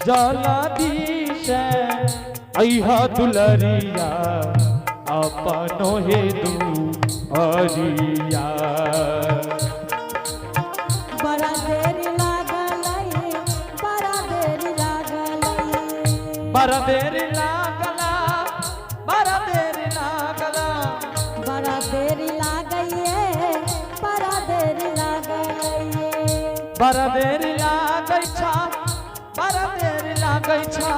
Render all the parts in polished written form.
जलदी से अइहा दुलरिया अपनो हे दुअरिया। बड़ा देरी लागलै, बड़ा देरी लागलै। बड़ा देरी लागला, बड़ा देरी लागला। बड़ा देरी लागैये, बड़ा देरी लागैये। बड़ा देरी लागै छा, बड़ा देरी लागै छा।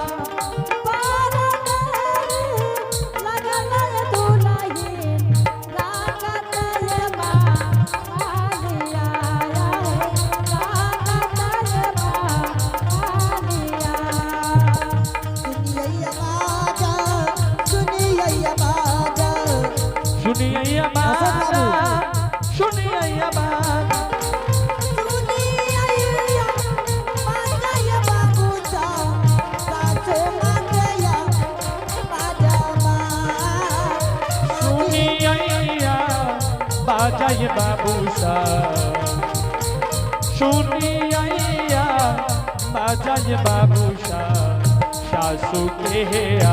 बड़ा देरी लागलै दुलहिन, लागत ये मालिया, लागत ये मालिया। सुनियै बाजा, सुनियै बाजा। सुनिया बाजा, सुनिया बाजा। सुनियै बाजा बाबूजा, सासु मातया बाजा बा। सुनिया बाजा ये बाबूसा, सुनिया बाजा ये बाबूसा, सासू के आ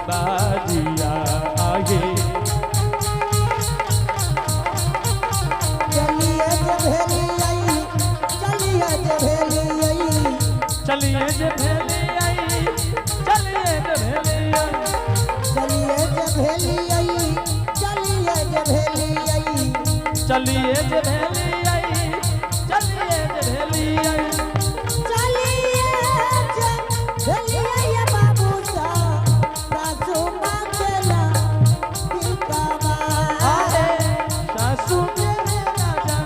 बाजिया आगे। चलिए जे भेलियै, चलिए जे भेलियै। चलिए जे भेली आई, चलिए जे भेली आई। चलिए जे भेलियै, चलिए जे भेलियै। चलिए जे भेली आई, चलिए जे भेली आई। चलिए जे भेलियै बाबूसा, सासु मांगेला भिखावा। आए सासू के राजा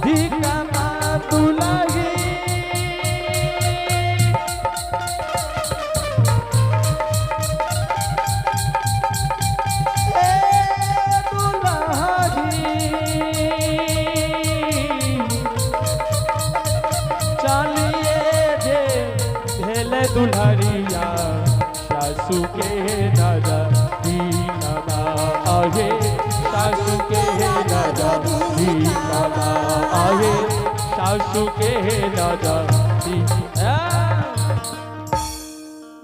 धिका दुलही। ए दुलही, चलिए जे भेले दुल्हरिया, सासू के दादा दीनवा आहे, सासू के दादा दीनवा आहे, सासू के दादा दीना।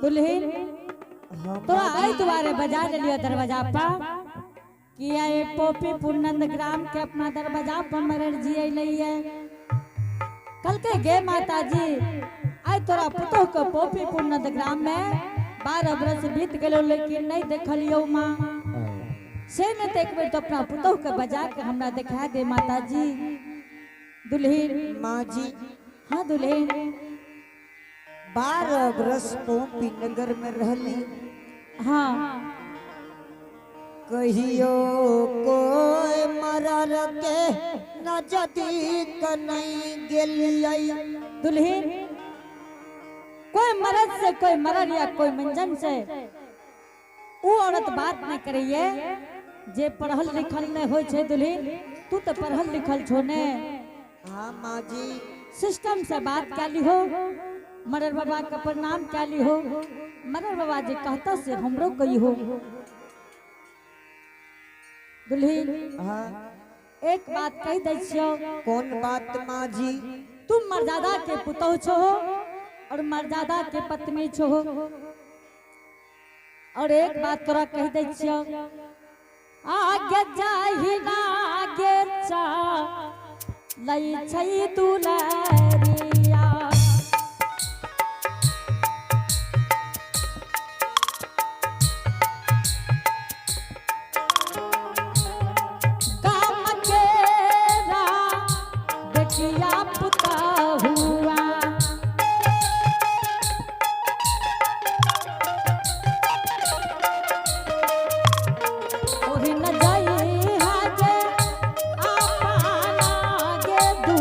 दुल्हन, तो आई दुआरे बजा लियो दरवाजा पर कि आए पोपी पुनंद ग्राम के अपना दरवाजा पर मरर जी अइलै है। कल के गे माता जी, आइ तोरा पुतोह के पोपी पुनंद ग्राम में 12 बरस बीत गेलो, लेकिन नहीं देखलियो माँ। से नहीं तो एक बेर तो अपना पुतोह के बजा के हमरा दिखा दे माता जी। दुल्हन। माँ जी। हाँ दुल्हन। 12 बरस पोपी नगर में रहली। हाँ। कहियो कोई मरर के नजदीक नहीं गेलियै। दुल्हन, कोई मर्द से कोई मरद या कोई मंजन से ऊ औरत बात नहीं करिए जे पढ़ल लिखल नहीं होय छै। दुल्हन, तू तो पढ़ल लिखल छो ने। हाँ माँ जी। सिस्टम से बात क्या ली हो, मरर बाबा का प्रणाम क्या ली हो, मरर बाबा जी कहता से हमरो कही हो। दुल्हन। हाँ। एक बात कही दै छियौ। कौन बात माँ जी? तुम मर्यादा के पुतोह छो और मर्यादा के पत्नी छो। और एक बात तोरा कही दै छियौ, आगे जाहि ना आगे चा लै छै दुलारिया। काम केरा बेटिया पुतहुआ, ओहि न जाई हाजे आपना गे दू।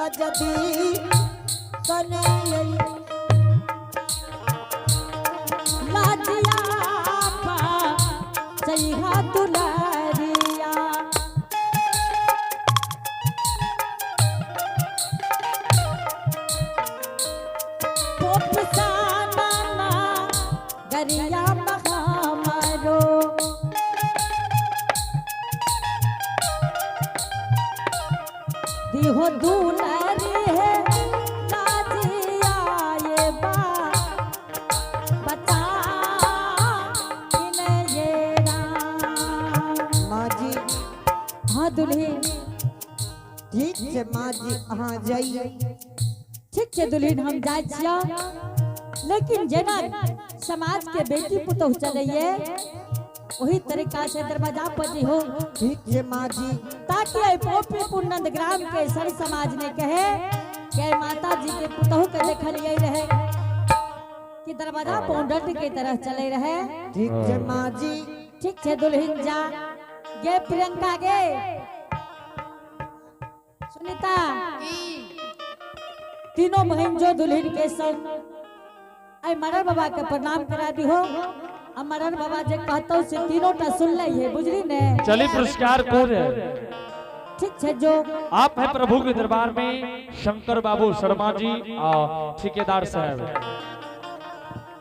जदी कन्हैया। लाजिया पा चैहा दुलारिया। पोपसाना ना गरिया महामारो। दिहो दुलारी है लाजिया ये बा बता किने ये राम। माँ जी। हाँ दुल्हीन। ठीक छै माँ जी, अहाँ जाइए। ठीक छै दुल्हीन, हम जाइ छियौ, लेकिन जेना समाज के बेटी पुतोह चलैये वही तरीका से दरवाजा पर जी हो। ठीक छै माँ जी। ताकि एहि पोपीपुर नंदग्राम के सर समाज ने कहे कि एहि माता जी के पुतोह के देखलिए रहे कि दरवाजा पौडर के तरह चले रहे। ठीक छै माँ जी। ठीक छै दुल्हीन, जा गे प्रियंका, गे सुनीता, तीनों बहन जो दुल्हन के संग आई मरर बाबा के प्रणाम करा दी हो आ मरर बाबा जे कहतो से तीनों टा सुन ले है, बुझली ने? चलिए, पुरस्कार कौन है? ठीक छै जो। आप है प्रभु के दरबार में शंकर बाबू शर्मा जी और ठेकेदार साहब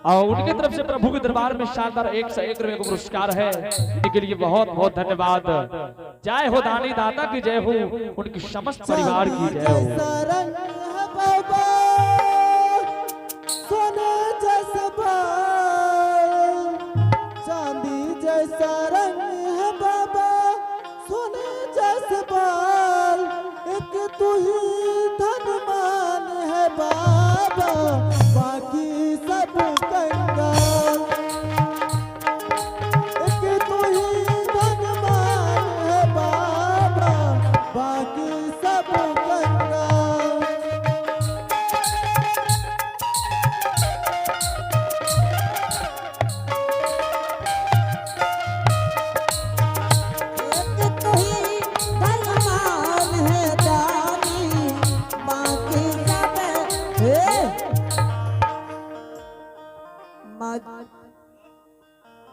और उनके तरफ से प्रभु के दरबार में शानदार 101 रुपए का पुरस्कार है। इनके लिए बहुत बहुत धन्यवाद। जय हो दानी दाता की जय हो, उनकी समस्त परिवार की जय हो। जैसा रंग है बाबा, सोने जैसा बाल, चांदी जैसा रंग है बाबा, सोने जैसा बाल, एक तू ही धनवान है बाबा, बाकी सब कंगाल। एक तू ही धनवान है बाबा, बाकी सब कंगाल। एक तू ही धनवान है दानी, बाकी सब हे माँ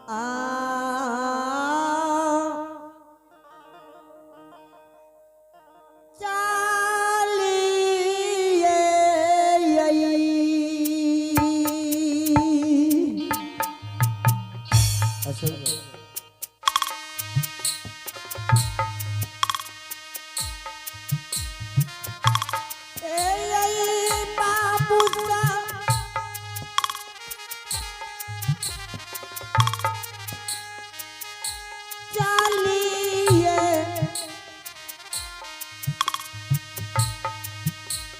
आ चालिए यई। ऐसे ही। ए बाबू सा चालिए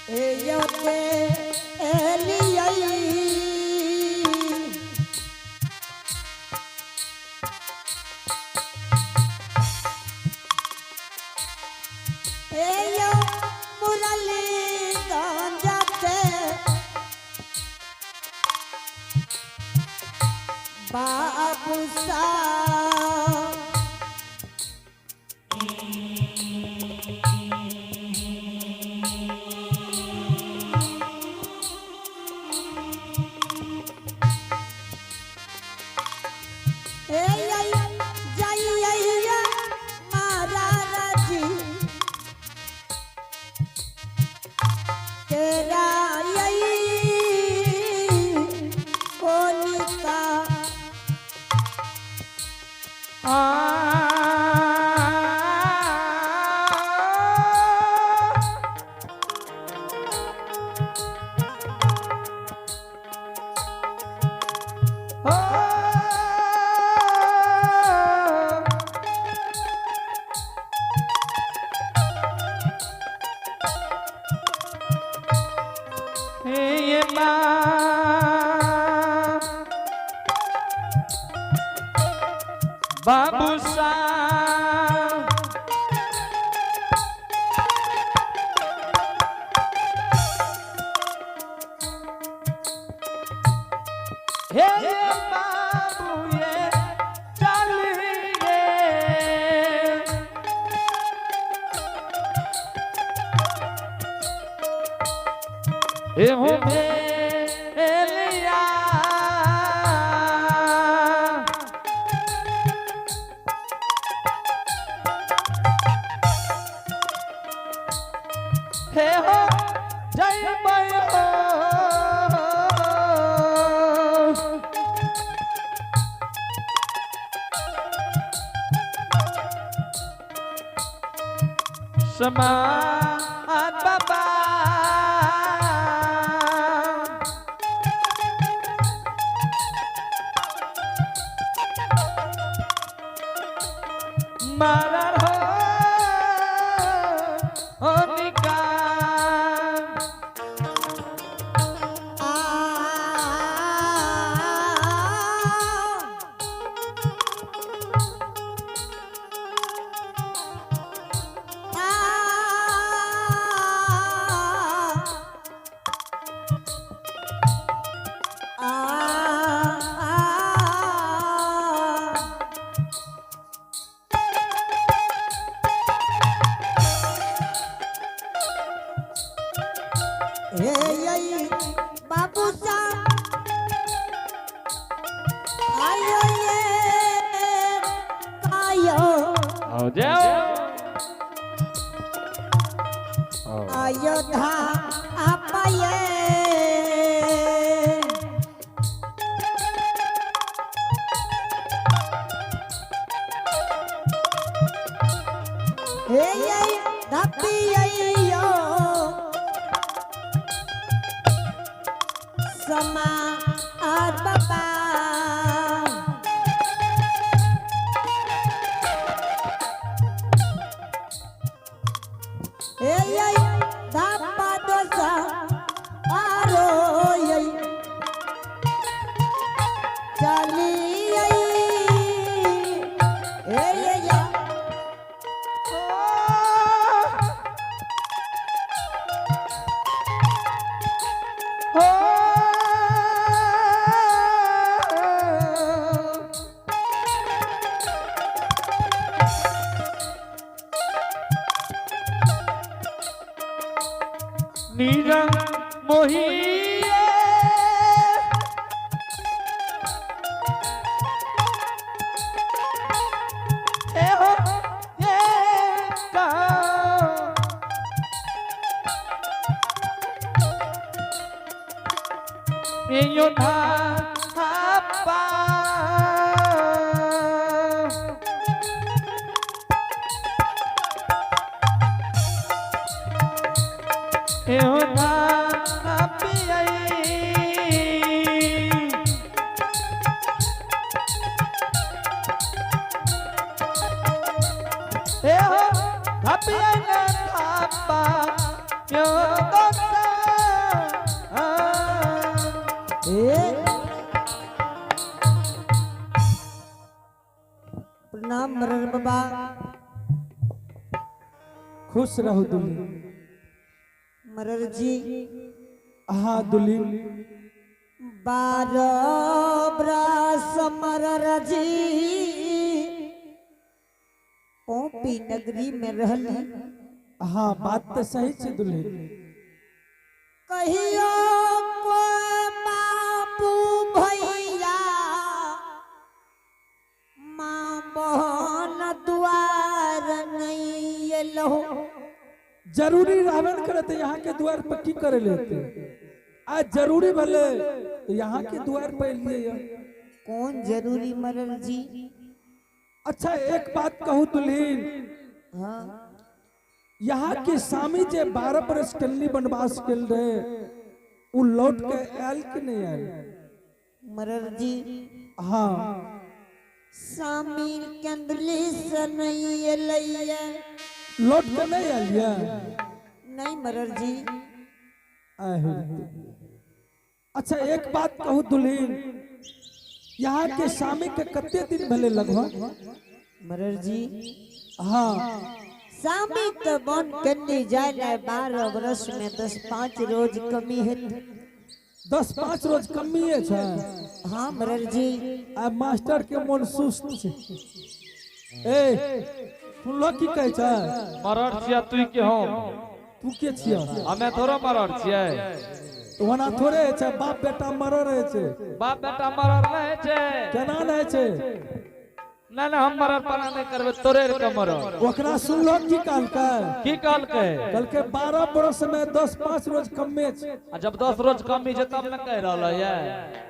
ए योते एलियई। एयो मुरली गांजाते बाबू सा। ए जय महाराज जी तेरा यही कोलिका। ये माँ बाबू साहब हे बाबू ये चलिए। हे हो भेलिया हे हो जय हो। समान बाबा मारर हो निकाल। आ हे यई बाबू साहब आयो ये आयो आओ जाओ अयोध्या आपाये। हे यई धपियइयो समा आर बाबा। हे यई धापा दोसा आरो यई चली यई हे यई हो नीरा मोहिए ए हो ये का योधा आपा। योधा पियई। ए हो धपियई ने थापा, यो दोसा। ए प्रणाम मरर बाबा। खुश रहो दुल्हन। मरर जी। हाँ दुल्हन। 12 बरस मरर जी पोपी नगरी में रहली। हाँ बात तो सही छे दुल्हन। कहियो कोई बापू भैया माँ बहन द्वार नहीं एलो। जरूरी रहबे करे तो यहाँ के द्वार पर की करे लेते? आज जरूरी भले तो यहाँ के द्वार पर लिए। कौन जरूरी मरर जी? अच्छा एक बात कहूँ दुल्हन। हाँ। यहाँ के स्वामी जे 12 बरस कल्ली वनवास के रहे उ लौट के आयल कि नहीं आयल? मरर जी। हाँ। स्वामी कंदली से नहीं एलैया। लौट के नहीं आयल या? नहीं मरर जी। आहे। अच्छा एक बात कहूँ दुल्हन, यहाँ के स्वामी के कते दिन भले लगभग? मरर जी। हाँ। स्वामी तो बन कन्नी जाए ना 12 बरस में 10-5 रोज कमी है। 10-5 रोज कमी है छे? हाँ मरर जी। आ मास्टर के मन सुस्त छे। ए सुनलो की कहै छे? मरर छिया तू के हम? तू के छिया? हमें थोड़ा मरर छियै। ओना थोड़े होइ छै, बाप बेटा मरल रहै छै। बाप बेटा मरल नहि छै। केना नहि छै? नहि नहि, हम मरल पना नहि करबै, तोरे के मरल। ओकरा सुनलो की कहलकै? की कहलकै? कहलकै 12 बरस में 10-5 रोज कमे छै। आ जब 10 रोज कमी छै तब ने कहि रहल ये।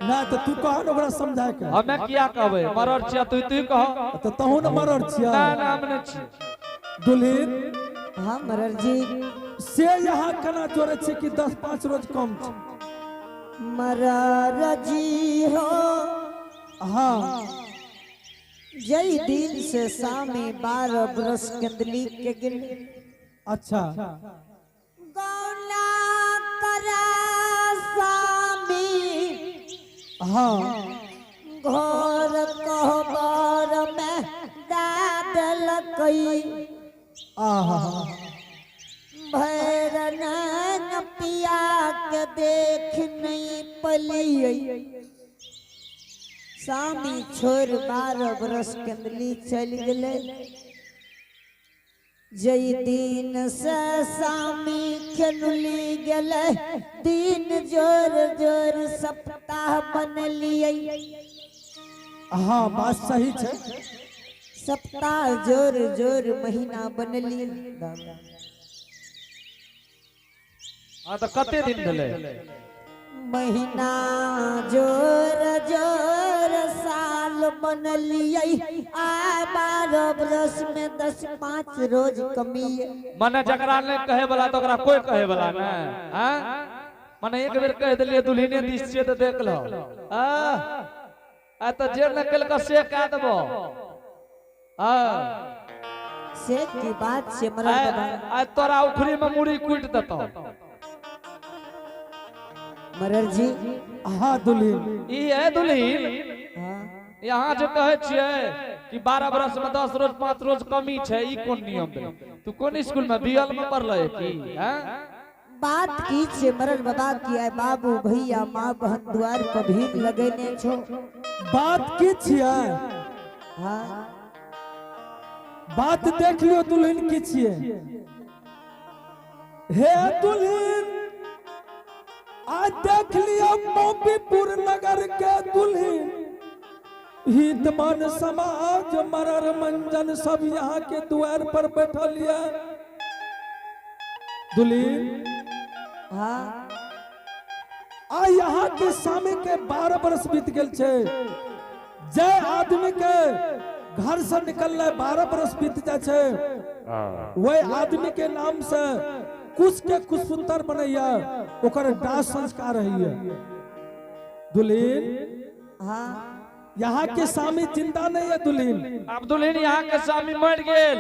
नहि तऽ तू कह ने ओकरा समझा के। हमे किया कहबै? मरल छियै तू, तू कह। तऽ तहू ने मरल छियै। नहि नहि, हम नहि छी। दुल्हिन। हाँ मरर जी। से यहाँ केना जोड़े छै कि 10-5 रोज कम छै? मरर जी हो। हाँ। जई दिन से सामी 12 बरस कंदली के गिल। अच्छा। गौना करा सामी। हाँ। घर कहबर में दादल कई। आहा। भैर नैन पिया के देख नहीं पलियै। सामी छोड़ 12 बरस कंदली चल गेलै। जई दिन से सामी खेलुली गेलै, दिन जोर जोर सप्ताह बनलियै। हाँ बात सही छै। सप्ताह जोर जोर महीना बनलियै। हाँ तऽ कते दिन भेलै? महीना जोर जोर साल बनलियै। आ 12 बरस में 10-5 रोज कमी। मने जकरा नहीं कहे वाला तो ओकरा कोई कहे वाला नहीं। हाँ? मने एक बेर कह देलियै दुल्हिने दिस छियै तऽ देख लो। आ आ तऽ जे नहि केलकै से कह देबो। हाँ। से की बात छै मरल बाबा? आ तोरा उखड़ी में मुड़ी कूट देतौ। मरर जी। हाँ दुल्हिन। ई है दुल्हिन। हाँ। यहाँ जे कहै छियै कि 12 बरस में 10 रोज 5 रोज कमी छै, ई कोन नियम भेलै? तू कोन स्कूल में बीएल में पढ़ले की? हाँ? बात की छै मरल बाबा की आय बाबू भैया माँ बहन द्वार पर भीड़ लगेने छो। बात की छियै? हाँ। बात देख लियो दुल्हिन की छियै। हे दुल्हिन, आज देख लियो मोबीपुर नगर के दुल्हिन। हित मन समाज मरर मंजन सब यहाँ के द्वार पर बैठल ये। दुल्हिन। हाँ। आ यहाँ के स्वामी के 12 बरस बीत गेल छै। जय आदमी के घर से निकलले 12 बरस बीत जाय छै, वही आदमी के नाम से कुछ के कुछ सुंदर बनैया, ओकर दाह संस्कार है। दुल्हिन। हाँ। यहाँ के स्वामी जिंदा नहीं है दुल्हिन। अब दुल्हिन यहाँ के स्वामी मर गेल।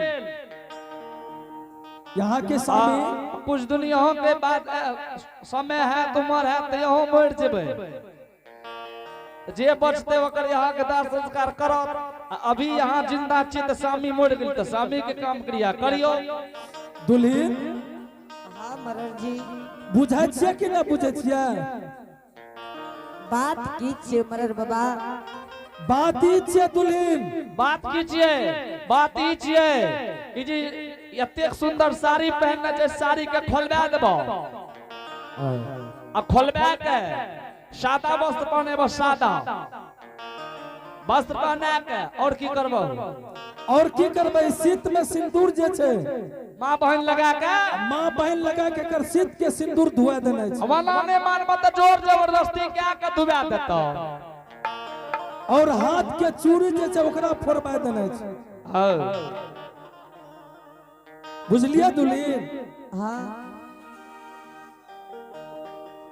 यहाँ के स्वामी कुछ दिन यहाँ के बाद समय है तुमर है तो यहाँ मर जेबे। जे बचते ओकर यहाँ के दाह संस्कार करत। अभी यहाँ जिंदा छी तो स्वामी मर गेल, तो स्वामी के काम क्रिया करियो। दुल्हिन। हाँ मरर जी। बुझै छियै कि नहि बुझै छियै? बात की छियै मरर बाबा? बात ई छियै दुल्हिन। बात की छियै? बात ई छियै कि जी एतेक सुंदर साड़ी पहनने छै, साड़ी के खोलबा देबो। आ खोलबा के सादा वस्त्र पहनेबो, सादा वस्त्र पहना के और की करबो? और की करबै? शीत में सिंदूर जे छै माँ बहन लगा के, माँ बहन लगा के कर शीत के सिंदूर धुआ देने छै। वना नहीं मानबो तो जोर जबरदस्ती क्या के धुआ देतो। और हाथ के चूड़ी जे छै ओकरा फोड़बा देने छै। हाँ। बुझलियै दुल्हिन? हाँ।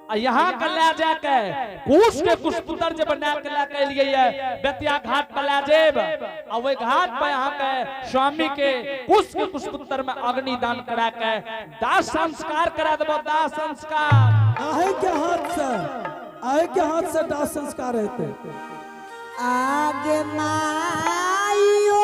आ यहाँ के ले जाके कुश के कुशपुत्र जे बना के ले के एलियै ये बेतिया घाट पर ले जेब। आ ओहि घाट पर यहाँ के स्वामी के कुश के कुशपुत्र में अग्नि दान करा के दाह संस्कार करा देबो। दाह संस्कार आहे के हाथ से, आहे के हाथ से दाह संस्कार हेतै। आगे माइयो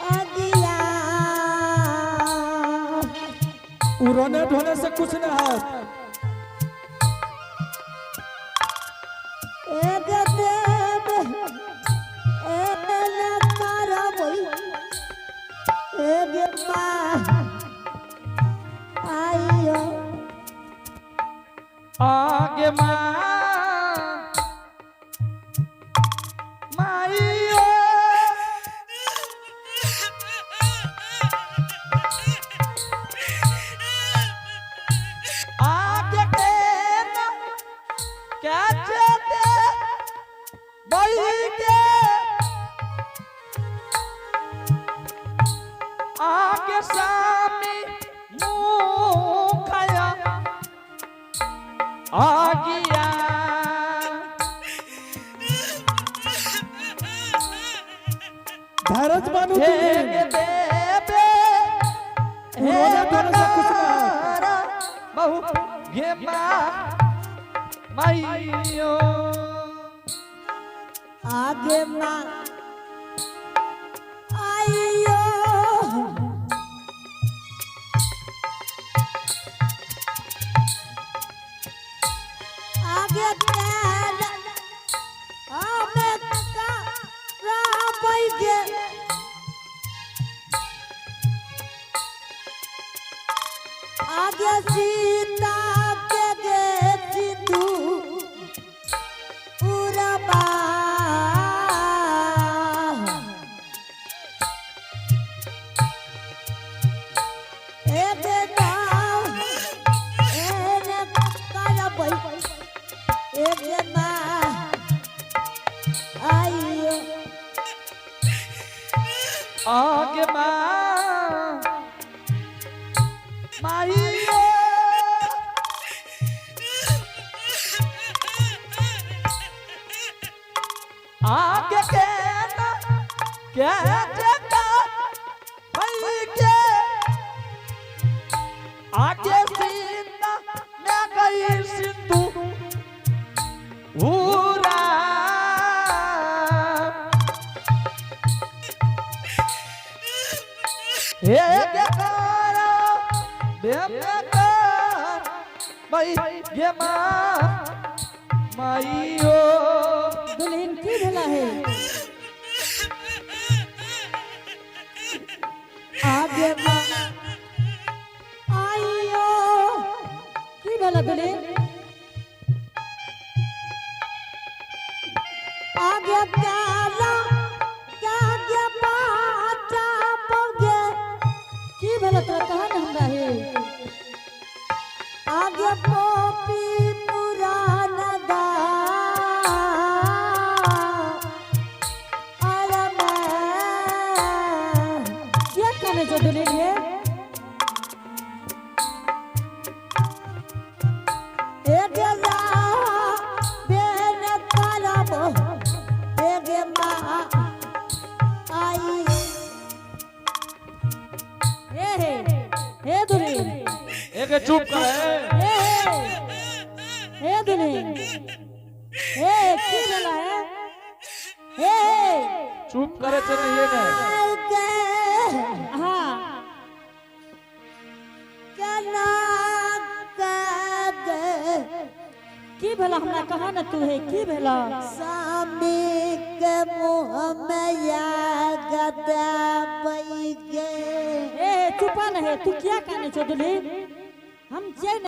आगे तू रोने ढोने से कुछ नहीं है। एक देव एक करबई एक माँ आइयो आगे माँ माइयो आगे के ना क्या चलते बई के आगे सामी मुँह खाया आ गया। धैर्य बानू हे दुल्हन। देवे तू रोने ढोने से कुछ नहीं है। बहु ये माँ माइयो आगे माँ आइयो आगे तेल हमें करबई गे आगे सीता के गे सिंधु उरबा एक नाव एक करबई एक माँ आइयो आगे माँ माइयो आगे के ना क्या जगा भाई के आगे सीता मैं गई सिंधु उरा हे बेकारा बेकार भाई ये माँ माइयो दुल्हन की भेला है? आगे माँ आइयो की भेला दुल्हन? आगे प्याला आगे बाटा पगे की भेला तोरा कहा न हमरा हे? आगे पोपी पुरान दा अरे मैं किया काने छौ दुल्हन हे? एक ला बेन करब एक माँ आई हे हे हे दुल्हन, एक चुप कर है। हे हे हे दुल्हन, हे की भेला है? हे हे चुप करे थे नहीं ये नहीं। के हाँ केना के गे की भेला हमरा कहा न तू हे? की भेला? स्वामी के मुँह में या गदा पई गे हे हे चुपा न हे, तू किया काने छौ दुल्हन? हम जे